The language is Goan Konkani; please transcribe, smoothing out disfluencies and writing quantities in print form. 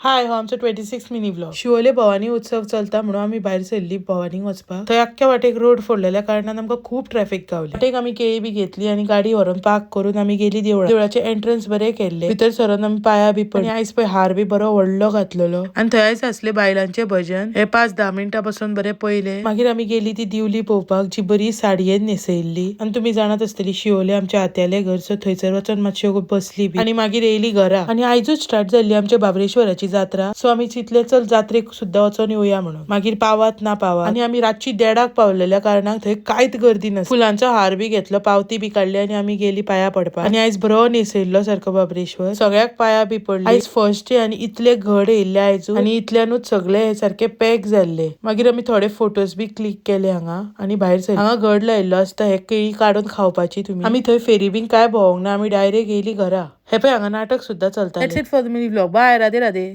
हाय, हो आमचो 26 मिनी व्लॉग. शिवोले भवानी उत्सव चलता म्हणून आमी भायर सरली भवानीक वचपाक. थंय अख्ख्या वाटेक रोड फोडलेल्या कारणान आमकां खूब ट्रॅफिक गावली. वाटेक आमी केळी बी घेतली आनी गाडी व्हरून पार्क करून आमी गेली देवळात. देवळाचे एंट्रन्स बरें केल्ले. भितर सरून आमी पाया बी पडली. आनी आयज पळय हार बी बरो व्हडलो घातलेलो आनी थंयच आसले बायलांचे भजन. हे 5-10 मिनटां बसून बरें पयले. मागीर आमी गेली ती दिवली पळोवपाक, जी बरी साडयेन न्हेसयल्ली. आनी तुमी जाणात आसतली, शिवोले आमच्या आत्याले घर, सो थंयसर वचोन मातशे बसली बी आनी मागीर येयली घरा. आनी आयजूच स्टार्ट जाल्ली आमच्या बाबरेश्वराची जात्रा, सो आमी चिंतले चल जात्रेक सुद्दां वचोन येवया म्हणून. मागीर पावात ना पावात, आनी आमी रातची 1:30 पावलेल्या कारणान थंय कांयच गर्दी नासली. फुलांचो हार बी घेतलो, पावती बी काडली आनी आमी गेली पाया पडपाक. आनी आयज बरो न्हेसयल्लो सारको बाबरेश्वर, सगळ्याक पाया बी पडली. आयज फर्स्ट डे आनी इतले घड येयल्ले आयजू आनी इतल्यानूच सगळे हे सारके पॅक जाल्ले. मागीर आमी थोडे फोटोज बी क्लिक केले हांगा आनी भायर सरली. हांगा घड लायिल्लो आसता, हे केळी काडून खावपाची तुमी. आमी थंय फेरी बीन काय भोवंक ना, आमी डायरेक्ट येयली घरा. हे पळय हांगा नाटक सुद्दां चलता. That's it for the mini vlog. Bye. Radhe Radhe.